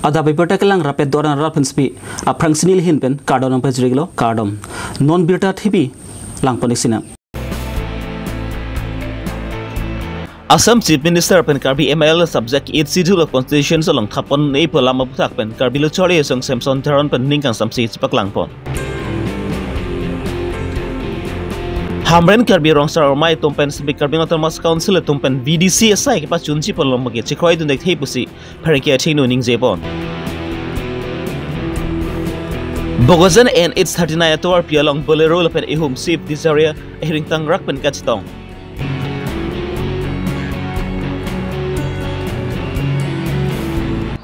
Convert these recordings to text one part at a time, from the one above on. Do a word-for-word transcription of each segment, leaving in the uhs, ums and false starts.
Adap abirta kelang rapet doran rat pen spi. Aphrang si neli ahin pen kardom nangpajirlo, kardom. Non birta thepi langpon-ik sinang. Assam Chief Minister pen Karbi M I L A subject eighth Schedule of Constitution along thap pon-e pu alam aputhak pen Karbi Lo Charli Asong Samson Teron pen ning kangsamse chepaklangpon. Hamren Karbi Rong Asar Armai atum pen semi Karbi Anglong Autonomous Council atum pen V D C asai kepachunji ponlong abangke chekroidun thekthe pusi pherangke athengno ningjepon. Bokajan N H thirty-nine atovarpi along Bolero lapen ehum Swift Dzire ahiring tangrak pen kachetong.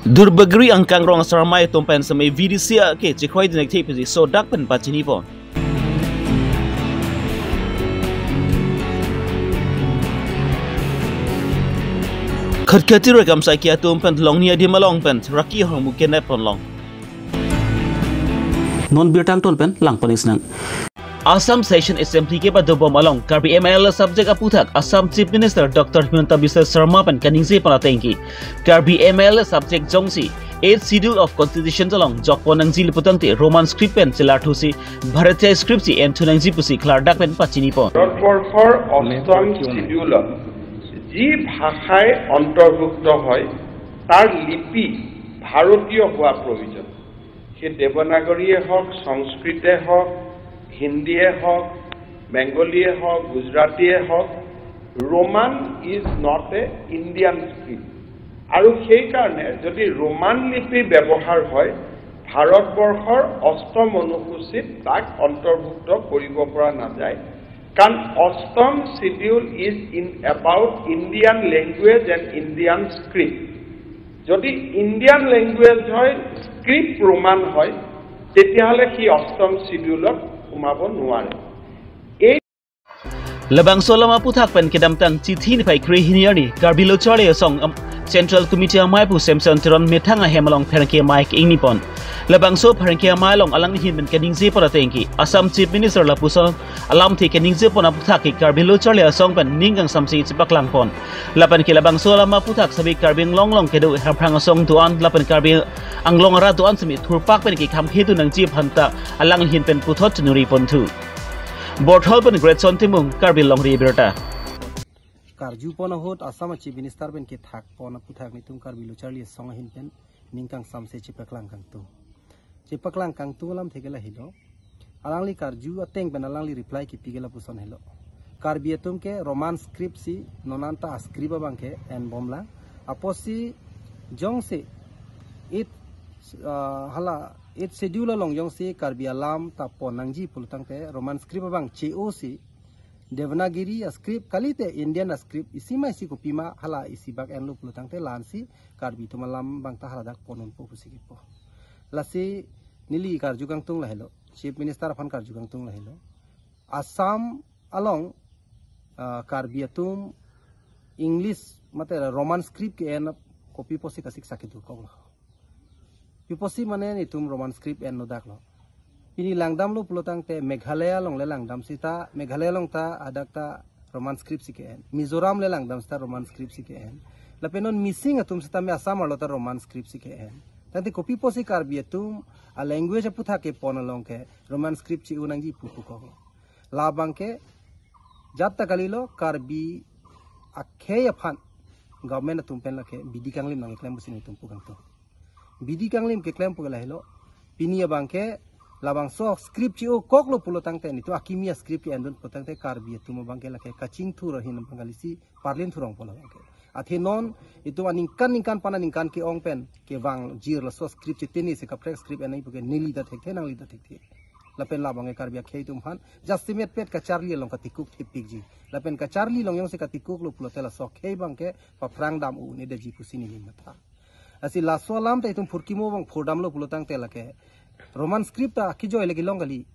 Durbagiri angkang Rong Asar Armai atum pen semi V D C ake chekroidun thekthe pusi sodak pen pachinipon. Khatkhati Rekamsai ke atum pen longni adim along pen raki ahormu kenep ponlong. Non birta angton pen langpon-ik sinang. Assam Session Assembly kepadobom along Karbi M I L A subject aputhak Assam Chief Minister Doctor Himanta Biswa Sarma pen kaningjepon atengke Karbi M I L A subject jongsi eighth Schedule of Constitution along jokpon nangji le putangte Roman script pen chelarthusi Bharatiya script si enthu nangji pusi klardak pen pachinipon. ভাৰতবৰ্ষৰ অষ্টম চিডিউলত যি ভাষাই অন্তৰ্ভুক্ত হয়, তাৰ লিপি ভাৰতীয় হোৱা প্ৰয়োজন। সেই দেৱনাগৰীয়ে হওক, সংস্কৃতে হওক, হিন্দীয়ে হওক, বেংগলীয়ে হওক, গুজৰাটীয়ে হওক, Roman is not a Indian script। আৰু সেইকাৰণে যদি ৰোমান লিপি ব্যৱহাৰ হয়, ভাৰতবৰ্ষৰ অষ্টম অনুসূচীত তাক অন্তৰ্ভুক্ত কৰিব পৰা নাযায়। কাৰণ অষ্টম schedule is in about Indian language and Indian script। যদি ইণ্ডিয়ান লেংগুৱেজ হয়, স্ক্ৰিপ্ট ৰোমান হয়, তেতিয়াহ'লে সি অষ্টম চিডিউলত সোমাব নোৱাৰে। Labangso alam aputhak pen kedamtang Chithi niphai kre hini arni Karbi Lo Charli Asong, um, Central Committee amei pu Samson Teron methang ahem along pherangke amei ke-ingnipon. Labangso pherangke amei along alangli ahin pen kaningjepon atengke Assam Chief Minister lapuson alamthe kaningjepon aputhak ke Karbi Lo Charli Asong pen ning kangsamse chepaklangpon. Lapen ke labangso alam aputhak semi Karbi Anglong along kedo Hamren Asong do-an lapen Karbi Anglong arat do-an semi thurpak pen ke kham hetu nangji aphanta alangli ahin pen puthot chinuri ponthu. Borthol pen Greatson Timung, Karbi Longri Abirta. Karjupon ahut Assam Chief Minister pen kethakpon aputhak nelitum Karbi Lo Charli Asong ahin pen ning kangsamse chepaklang kangtung. Chepaklang kangtung alamthe ke lahelo. Alangli karju ateng pen alangli reply kipi ke lapuson helo. Karbi atum ke Roman script si non anta a-script abangke enbomlang. Apotsi jongsi eighth, ah, hala eighth schedule along jongsi Karbi alam ta pon nangji pulotangte Roman script abang che-osi Devanagiri a-script kalite Indian a-script isi ma isi kopima hala isi bak enlo pulotangte la-ansi Karbi atum alam abang ta haladak pon unpo pusi kipu. Lasi neli karju kangtung lahelo, Chief Minister aphan karju kangtung lahelo. Assam along, ah, Karbi atum English mate Roman script ke-en kopi pusi kasiksak itu kong. Pi pusi mane nelitum Roman script enlo dak lo. Pini langdamlo pulotangte Meghalaya along le langdam seta, Meghalaya along ta hadak ta Roman script si ke-en. Mizoram le langdam seta Roman script si ke-en. Lapen non Mising atum seta me Assam arlo ta Roman script si ke-en. Tangte kopi pusi Karbi atum a-language aputhak kepon along ke Roman script che-o nangji pu pu kong. Labangke jat ta kalilo Karbi akhei aphan government atum pen lake bidi kanglim nangklem pusi nelitum pu kangtung. Bidi kanglim keklem pu ke lahelo. Pini abangke labangso script che-o koklo pulotangte nelitum akimi a-script ke-endun pulotangte Karbi atum abangke lake kachingthur ahin abang kalisi parlin thurong pula abangke. Athe non itum aningkan ningkan pen aningkan ke-ong pen kevang jir laso script chetini se kaprek script enai pu ke neli ta thekthe nangli ta thekthe. Lapen labangke Karbi akhei atum aphan jasemet pet kacharli along katikuk thepikji. Lapen kacharli along jongsi katikuklo pulote laso akhei abangke paphrang dam u ne deji pusi neli matha. Lasi laso alam ta itum phurkimo abang phurdamlo pulotangte lake Roman script ta akijoi le kelong kali.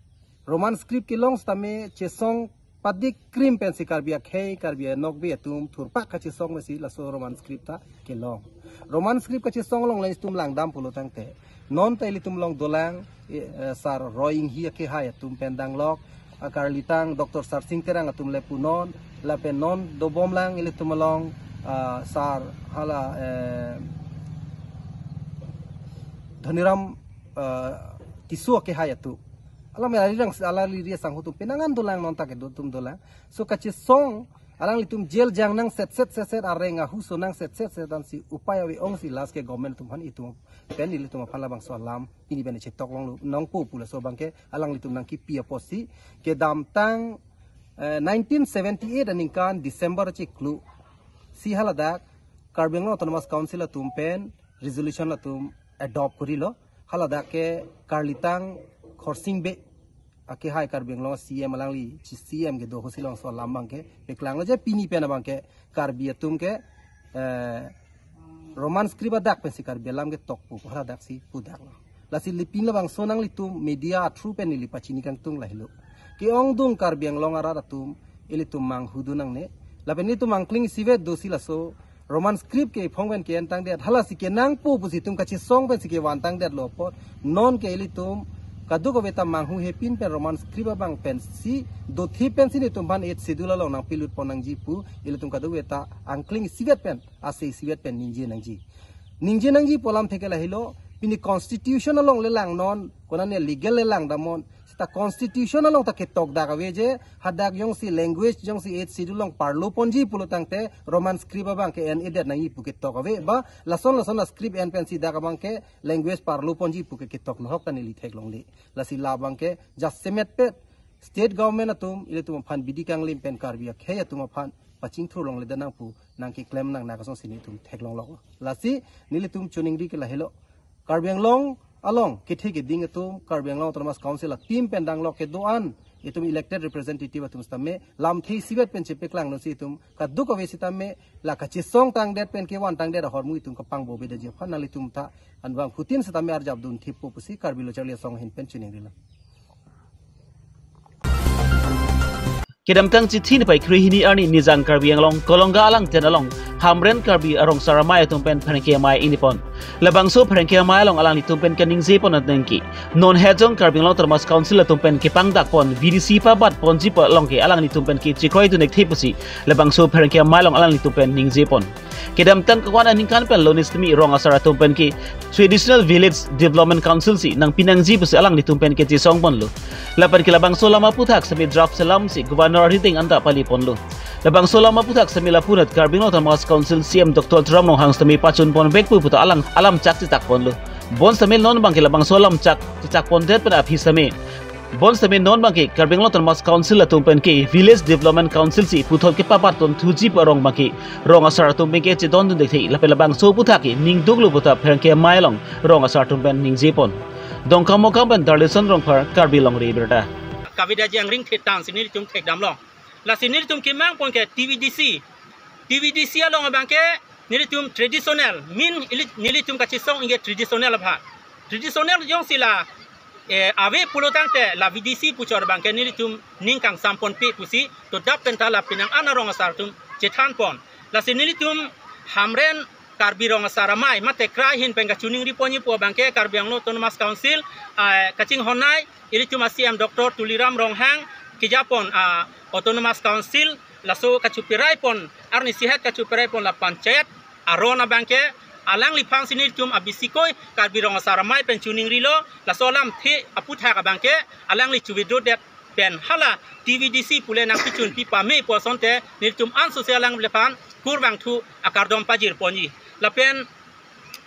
Roman script kelong setame chesong padik krim pensi Karbi akhei, Karbi anokbe atum thurpak kachesong mesi laso Roman script ta kelong. Roman script kachesong along le itum langdam pulotangte. Non ta ilitum along dolang, eh, eh, Sar Roy Enghi akehai atum pen danglok, akarlitang Doctor Sarsing Terang atum le punon, lapen non dobomlang ilitum along, ah, Sar hala, eh, Dhaniram, eh, Tisso akehai atum. Alam ari rang alangli ri asangho atum penang an dolang, non ta kedo atum dolang. So kachesong alanglitum jail jang nang set set set set, areng ahu so nang set set set ansi upai ave ongsi last ke government atum aphan itum pen ilitum aphan labangso alam pini pen chetok longlo nangpo pu laso abangke alanglitum nangkipi apotsi kedamtang, eh, nineteen seventy-eight aningkan December chiklo si haladak Karbi Anglong Autonomous Council atum pen resolution latum adopt korilo. Haladak ke Karlitang Khorsing Bey akehai Karbi Anglong C M alangli chi C M kedo ahut si labangso alam abangke paklanglo je pini pen abangke Karbi atum ke, eh, Roman script adak pensi Karbi alam ketokpo, haladak si pudaklo. Lasi lipin labangso nanglitum media through pen neli pachini kangtung lahelo. Ke-ongdung Karbi Anglong arat atum ilitum manghudun nangne. Lapen ilitum angkling isivet dosi laso Roman script ke iphong pen ke-entangdet, halasi kenangpo pusi itum kachesong pensi kevantangdetlo apot, non ke ilitum kadokave ta manghuhepin pen Roman script abang pensi dothip pensi nelitum aphan Eighth Schedule along nangpilut pon nangji pu ilitum kadokave ta angkling isivet pen, ase isivet pen ningje nangji. Ningje nangji pu alamthe ke lahelo, pini constitution along le langnon, konane legal le langdamnon, seta constitution along ta ketok dak ave je, hadak jongsi language jongsi Eighth Schedule along parlo ponji pulo tangte Roman script abangke en-edet nangji pu ketok ave, ba lason lason a-script en pensi dak abangke language parlo ponji pu ke ketok nohok ta neli theklongle. Lasi labangke jasemet pet state government atum ilitum aphan bidi kanglim pen Karbi akhei atum aphan pachingthur longledet nang pu nangkeklem nang, nang asonsi nelitum theklonglok. Lasi nelitum choningri ke lahelo. Karbi Anglong along kethe keding atum, Karbi Anglong Autonomous Council a-team pen danglok kedo-an itum elected representative atum sitame lamthe isivet pen chepaklang nosi itum kadokave sitame la kachesong tangdet pen kevantangdet ahormu itum kapangbobedeji aphan nanglitum ta anbang phutin sitame arjap dunthippo pusi Karbi Lo Charli Asong ahin pen choningrilo. Kedamtang chithi niphai kre hini arni Nijang Karbi Anglong Kolonga alangten along Hamren Karbi arong asar amei atum pen pherangke amei ingnipon. Labangso pherangke amei along alanglitum pen kaningje pon atengke, non hetjong Karbi Anglong Autonomous Council atum pen kepangdak pon V D C pabat ponji pu along ke alanglitum pen kechekroi dun-ik the pusi labangso pherangke amei along alanglitum pen ningje pon. Kedamtang kwan aningkan pen Loni sitame rong asar atum pen ke Traditional Village Development Council si nangpi nangji pusi alanglitum pen kachesong ponlo. Lapen ke labangso alam aphuthak sitame draft selam si Governor arideng anta pale ponlo. Labangso alam aphuthak sitame lapu-anat Karbi Anglong Autonomous Council C M Doctor Tuliram Ronghang sitame pachun ponvekpo puta alang alam chak chitak ponlo. Bonsitame non abangke labangso alam chak chitak pondet pen aphi sitame, bonsitame non abangke Karbi Anglong Autonomous Council atum pen ke Village Development Council si puthot kepabat ponthuji pu arong abangke rong asar atum pen ke chedondun-ik the, lapen labangso aphuthak ke ningduklo puta pherangke amei along rong asar atum pen ningje pon. Dongkamukam pen Darlison Rongphar, Karbi Longri Abirta. Kavedet ji angring thetang si nelitum thekdamlong. Lasi nelitum kemang pon ke T V D C. T V D C along abangke nelitum traditional, min ili-, nelitum kachesong ingke traditional aphan. Traditional jongsi la, eh, ave pulo tangte la V D C puchor abangke nelitum ning kangsam ponpe pusi, to dap penta la penang an arong asar atum chethan pon. Lasi nelitum Hamren Karbi Rong Asar Amei mate krai ahin pen kachoningri ponji pu abangke Karbi Anglong Autonomous Council, ah, kachinghonnei ilitum a-C M Doctor Tuliram Ronghang kejapon, ah, Autonomous Council laso kachopirai pon, arnisi het kachopirai pon la panchayat aron abangke alangliphan si nelitum abisikoi Karbi Rong Asar Amei pen choningrilo, laso alamthe aphuthak abangke alangli chovidrodet pen hala T V D C pule nangpichun pi pame pu asonte nelitum ansose alangliphan kurvangthu akardom pajir ponji. Lapen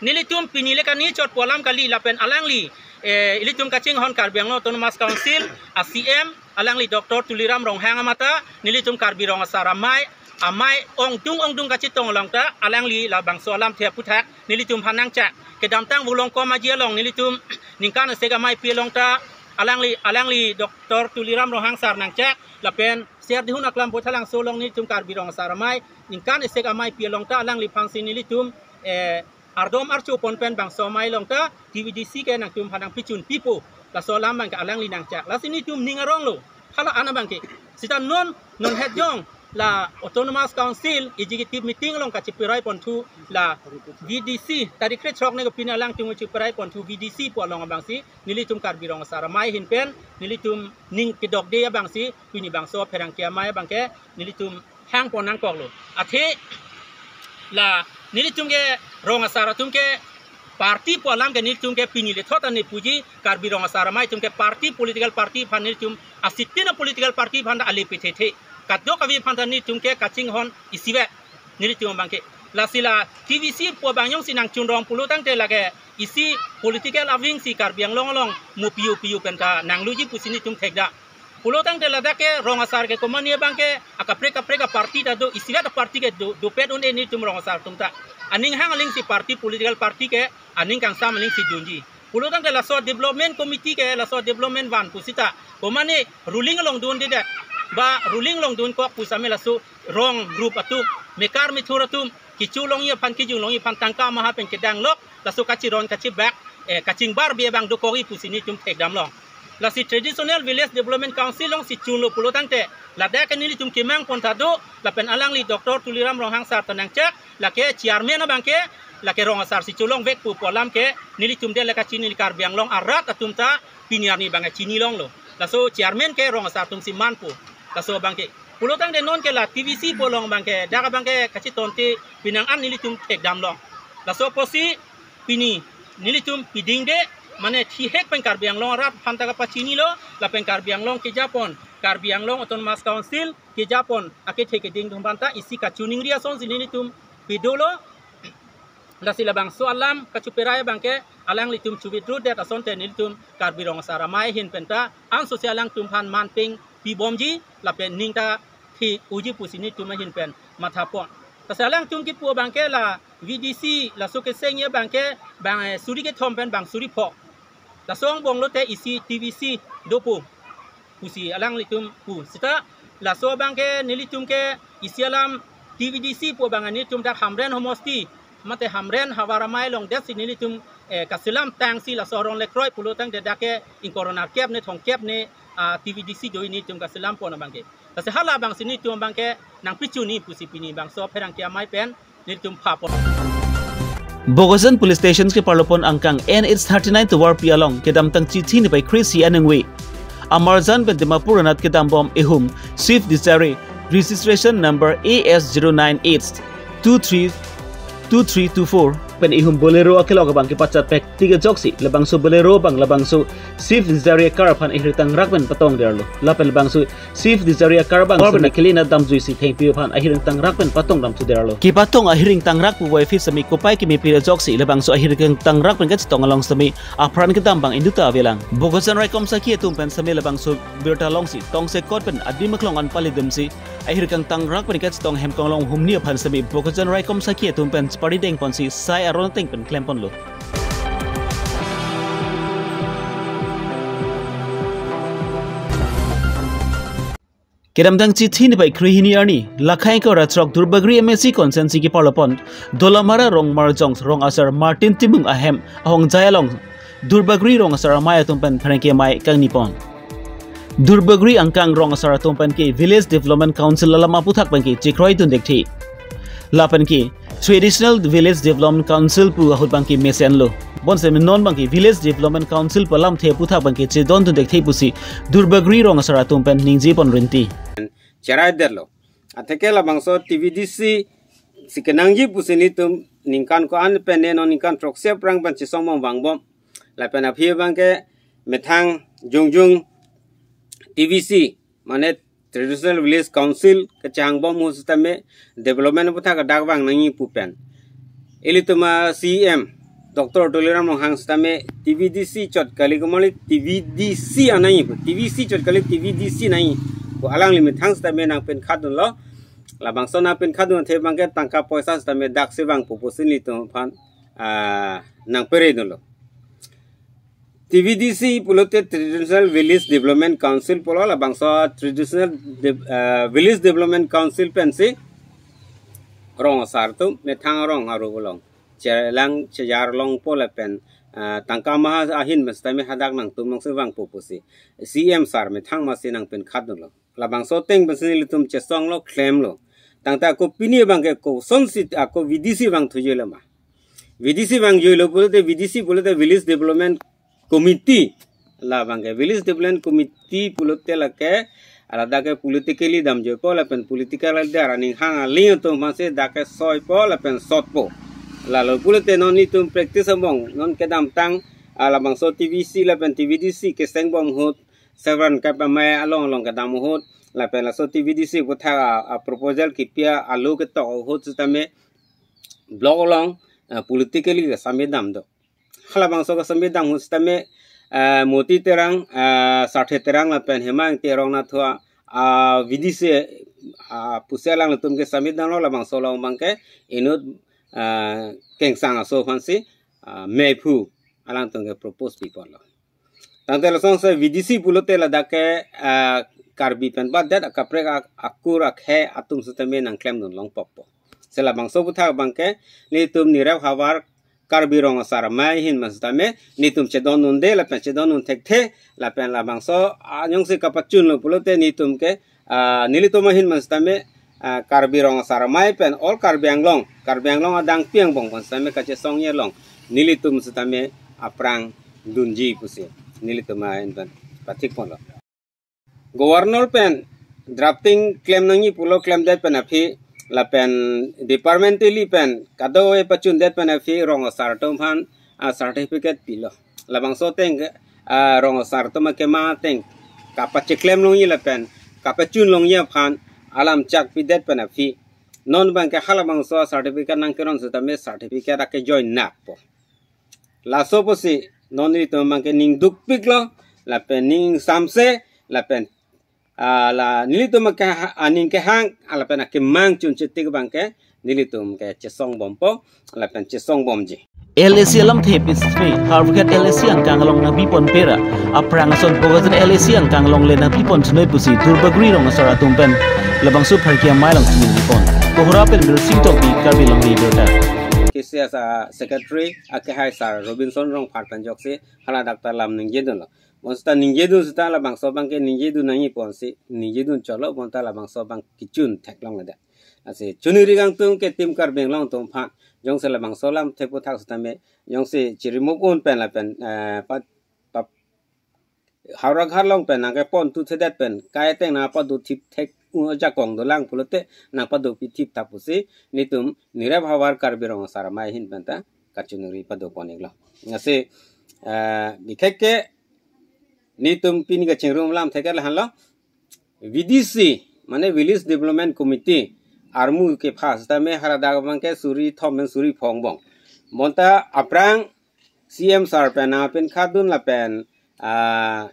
nelitum pini le kani chot pu alam kali, lapen alangli, eh, ilitum kachinghon Karbi Anglong Autonomous Council a-C M alangli Doctor Tuliram Ronghang amata nelitum Karbi Rong Asar Amei, amei ongdung ongdung kachetong along ta alangli labangso alamthe aphuthak nelitum aphan nangchak. Kedamtang Volongkom Aji along nelitum ningkan esek amei pi along ta alangli, alangli Doctor Tuliram Ronghang sar nangchak, lapen Serdihun Aklam Bothalangso along nelitum Karbi Rong Asar Amei ningkan esek amei pi along ta alangliphan si nelitum, eh, ardom archo pon pen bangso amei along ta T V D C ke nangtum aphan nangpichun pipo, laso alam abangke alangli nangchak. Lasi nelitum ning aronglo, hala an abangke. Seta non, non hetjong la Autonomous Council Executive Meeting along kachopirai ponthu la V D C, tarik krethrok ne kopine alangtum chopirai ponthu V D C pu along abangsi nelitum Karbi Rong Asar Amei ahin pen nelitum ning kedokde abangsi pini bangso pherangke amei abangke nelitum hang pon nangkoklo. Athe la nelitum ke rong asar atum ke Party pu alam ke nelitum ke pini lethot ani puji, Karbi Rong Asar Amei atum ke party, political party aphan nelitum asitin a political party aphan ta ale pithethe. Kadokave aphan ta nelitum ke kachinghon isivet nelitum abang ke. Lasi la T V C pu abang jongsi nangchunrong pulo tangte lake isi political a-wing si Karbi Anglong along mo piu piu pen ta nangluji pusi nelitum thekdam. Pulo tangte ladak ke rong asar ke komane abang ke akaprek kaprek a-party ta do, isivet a-party ke do, dopet un-e nelitum rong asar atum ta. Aning hang aling si party, political party ke aning kangsam aling si dunji. Pulo tangte laso development committee ke, laso development van pusita komane ruling along dundedet, ba ruling along dunkok pu setame laso rong group atum, mekar methur atum, kecho longji aphan, kejung longji aphan tangka maha pen kedanglok, laso kachiron kachibak, eh, kachingbar bi abang dokokji pusi nelitum thekdamlong. Lasi Traditional Village Development Council alongsi chunlo pulo tangte, ladak ke nelitum kemang pon ta do, lapen alangli Doctor Tuliram Ronghang sar ta nangchak, lake chairman abang ke, lake rong asar si cholongvek pu pu alam ke, nelitum de lake chini, Karbi Anglong arat atum ta pini arni abang ke chinilonglo. Laso chairman ke rong asar atum si manpo. Laso abang ke. Pulo tangte non ke la T V C pu along abang ke, dak abang ke kachitonte pinang an nelitum thekdamlong. Laso apotsi pini nelitum pidingde, mane thihek pen Karbi Anglong arat aphan ta kapachinilo, lapen Karbi Anglong kejapon, Karbi Anglong Autonomous Council kejapon akethe keding atum aphan ta isi kachiningri asonsi nelitum pidolo. Lasi labangso alam kachoperai abang ke alanglitum chuvidrudet asonte nelitum Karbi Rong Asar Amei ahin pen ta ansose alangtum aphan manpeng pibomji lapen ning ta thi-oji pusi nelitum ahin pen mathapon. Lasi alangtum kipu abang ke la V D C laso kesengji abang ke bang, eh, suri kethom pen bang suri pho. Laso angbong lote isi T V C dopo pusi alanglitum pu. Seta laso abang ke nelitum ke isi alam T V D C pu abang nelitum dak Hamren homosti mate Hamren havar amei along detsi nelitum, eh, kaselam tangsi laso arong le kroi pulo tangte dak ke ingkoi ra nerkep ne thomkep ne, ah, T V D C do nelitum kaselam pon abang ke. Lasi hala abangsi nelitum abang ke nangpichuni pusi pini bangso pherangke amei pen nelitum phapon. Bokajan Police Station keparlopon angkang N H thirty-nine tovar pi along kedamtang chithi nipai kre-isi aningve amarjan pen Dimapur anat kedambom ehum Swift Dzire, registration number A S zero nine H two three two three two four pen ehum Bolero akelok abang kepachat pektik ajoksi labangso Bolero abang labangso Swift Dzire car aphan ahirtang rak pen patongderlo. Lapen labangso Swift Dzire car abang government kelina damjuisi thengpi aphan ahirtang rak pen patongdam thuderlo. Kepatong ahirtang rak puvoiphit setame kopai keme pira ajoksi labangso ahirtang rak pen kachetong along setame apran kedam abang induta avelang. Bokajan raikom sakhi atum pen setame labangso birta alongsi tongsekot pen adim aklong an palidamsi ahirtang rak pen kachetong hemkong along humni aphan setame Bokajan raikom sakhi atum pen chepari dengponsi sai aron ateng pen klemponlo. Kedamtang chithi nipai kre-hini arni, Lakhai Kora Throk Durbagri M A C constituency keparlopon Dolamara Rongmarjong Rong Asar Martin Timung ahem ahongjai along Durbagri Rong Asar Amei atum pen pherangke amei kangnipon. Durbagri angkang rong asar atum pen ke Village Development Council alam aputhak pen ke chekroidun thekthe. Lapen ke Traditional Village Development Council pu ahut abang ke mesenlo. Bonseme non abang ke Village Development Council pu alamthe aputhak abang ke chedondun thekthe pusi Durbagri Rong Asar atum pen ningjepon rinti. Cheraidetlo. Atheke labangso T V D C si kenangji pusi nelitum ningkan ko-an pen ne non ningkan throksi aphrang pen chesong bom vangbom. Lapen aphi abang ke methang jongjong T V C, mane Traditional Village Council kachehang bom ahut setame development aputhak dak vang nangji pu pen ilitum a-C E M Doctor Tuliram Ronghang setame T V D C chot kali, komali T V D C anai pu, T V C chot kali, T V D C nai pu alangli methang setame nangpinkhatdunlo. Labangso nangpinkhatdun athe abang ke tangka poisa setame daksi vangpo pusi nelitum aphan, ah, nangperedunlo. T V D C pulote Traditional Village Development Council pulo, labangso Traditional De-, eh, Village Development Council pensi rong asar atum methang rong aru along chelang chejar longpo lapen, eh, tangka maha ahin pen setame hadak nangtum alongsi vangpo pusi C E M sir methang masi nangpinkhatdunlo. Labangso ateng pensi nelitum chesonglo, klemlo. Tangte ako pini abang ke kosonsi ako V D C vangthuji lema. V D C vangjuilo pulote, V D C pulote Village Development Committee. Labang ke Village Development Committee pulote lake, ladak ke politically damjuipo lapen political leader aning hang aling atum masi dak ke soipo lapen sotpo. Lalo pulote non nelitum practice angbong, non kedamtang, ah, labangso T V C lapen T V D C keseng bom ahut, Sevran Kep Amei along along kedam ahut, lapen laso T V D C aputhak a, a proposal kipi a alo ketok ahut sitame block along, ah, politically kesami dam do. Halabangso kesami dam ahut sitame, ah, Moti Terang, ah, Sarthe Terang lapen Hemang Terang nathu a, ah, V D C, ah, pusi alanglitum kesami damlo, labangso along abangke inut, ah, kengsang aso aphansi, ah, meiphu alangtum ke propose piponlo. Tangte lasonsi V D C pulote ladak ke, ah, Karbi pen badet akaprek ak-, akur akhei atum sitame nangklemdun longpokpo. Si labangso aputhak abangke nelitum Nirep havar Karbi Rong Asar Amei ahin ma sitame nelitum chedondunde lapen chedondun thekthe lapen labangso anyongsi kapachunlo pulote nelitum ke, ah, nelitum ahin ma sitame, ah, Karbi Rong Asar Amei pen all Karbi Anglong, Karbi Anglong adangpi angbong pen sitame kachesongji along nelitum sitame aphrang dunji pusi nelitum ahin pen pathikponlo. Governor pen drafting klem nangji pulo klemdet pen aphi lapen departmentally pen kadokave pachundet pen aphi rong asar atum aphan, ah, certificate pilo. Labangso ateng ke, ah, rong asar atum akema ateng kapacheklem longji lapen kapachun longji aphan alam chak pidet pen aphi non abangke halabangso certificate nangkeron sitame certificate ake join nakpo. Laso pusi non nelitum abangke ning dukpiklo, lapen ning samse, lapen, ah, la nelitum ke ha-, aning kehang, ah, lapen akemang chunchetik abangke nelitum ke chesong bompo, lapen chesong bomji. L A C alamthe pisri, Harvard L A C angkang along nangpipon pera, aphrang ason Bokajan L A C angkang along le nangpipon chinoi pusi Durbagori rong asar atum pen labangso pharki amei along chinipon. Kohora pen Birsing Tokbi, Karbi Longri Abirta. K C S a secretary akehai sar Robinson Rongphar pen ajoksi hala dak ta lam ningjedunlo. Bonta ningjedun sita labangso abangke ningjedun nangjiponsi ningjedun cholo, bonta labangso abang kechun theklongledet. Lasi chuniri kangtung ke Team Karbi Anglong atum aphan jongsi labangso alamthe aputhak sitame jongsi chirimuk un pen lapen, eh, pa, pa, Howraghat along pen nangkepon tuthedet pen kai ateng nangpado thip thek un ajakong dolang pulote nangpado pithip tha pusi nelitum Nirep havar Karbi Rong Asar Amei ahin pen ta kachiningri padopon-iklo. Lasi, eh, bikhekke nelitum pini kachingrum alamthe ke lahenlo. V D C, mane Village Development Committee, armu kepha sitame hala dak abangke suri thom pen suri pho angbong. Bonta aphrang C M sar pen nangpinkhatdun lapen, ah,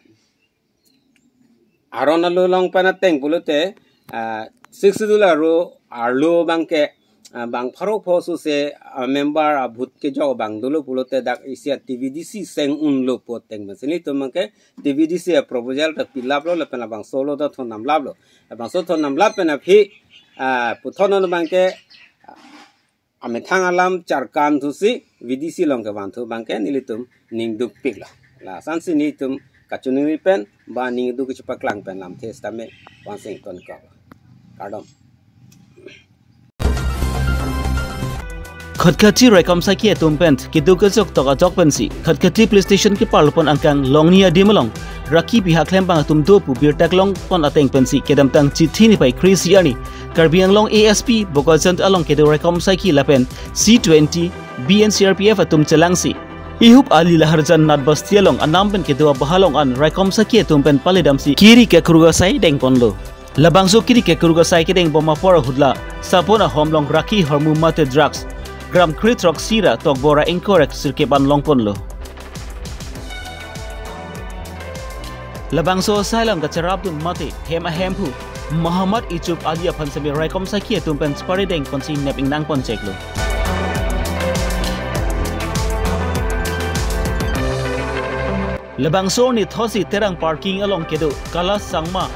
aron alo along pen ateng pulote, ah, Sixth Schedule aro arlo abangke, ah, bang pharo pho suse, ah, member a vote kejok bang dolo pulote dak isi a T V D C seng unlo pu ateng pensi nelitum abangke T V D C a proposal ta pilaplo lapen labangso alo ta thon namlaplo. Labangso thon namlap pen aphi, ah, puthot non abangke, ah, amethang alam charkan thusi V D C along kevanthu abangke nelitum ning dukpiklo. Lason si nelitum kachiningri pen ba ning duk kachepaklang pen lamthe sitame vangsi ingtonkok. Kardom. Khatkhati raikom saiki atum pen kedo kejok tok ajok pensi Khatkhati police station keparlopon angkang longni adim along raki piha klembang atum do pu birta kelongpon ateng pensi kedamtang chithi niphai kre-isi arni Karbi Anglong A S P Bokajan along kedo raikom saiki lapen C twenty B N C R P F atum chelangsi Ihup Ali Laharjan Nat Basti along anam pen kedo abaha along an raikom saiki atum pen paledamsi kiri kekruk asai dengponlo. Labangso kiri kekruk asai kedeng bom apor ahut la sapon ahom along raki hormu mate drugs gram kre throksi ra tokbo ra ingkoi ra sirkep an longponlo. Labangso asai along kacherapdun mate hem ahemphu Muhammad Ichup Ali aphan sitame raikom saiki atum pen chepare dengponsi nep ingnangpon cheklo. Labangso arni thotsi Terang parking along kedo Kala Sangma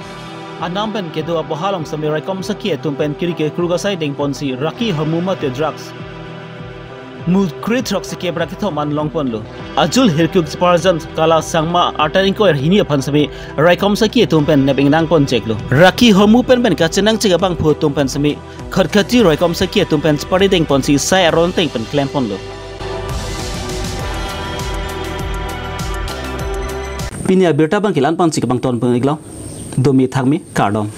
anam pen kedo abaha along sitame raikom saiki atum pen kiri kekruk asai dengponsi raki hormu mate drugs mu kre throksi kep ra kethom an longponlo. Ajul hirkuk cheparjan Kala Sangma arta ingkoi ra hini aphan sitame raikom saiki atum pen nep ingnangpon cheklo. Raki hormu pen pen kachenangchek abangphu atum pen sitame Khatkhati raikom saiki atum pen chepare dengponsi sai aron ateng pen klemponlo. Pini abirta abangke la-an pensi kepangton pon-iklo. Domi thakmi, kardom.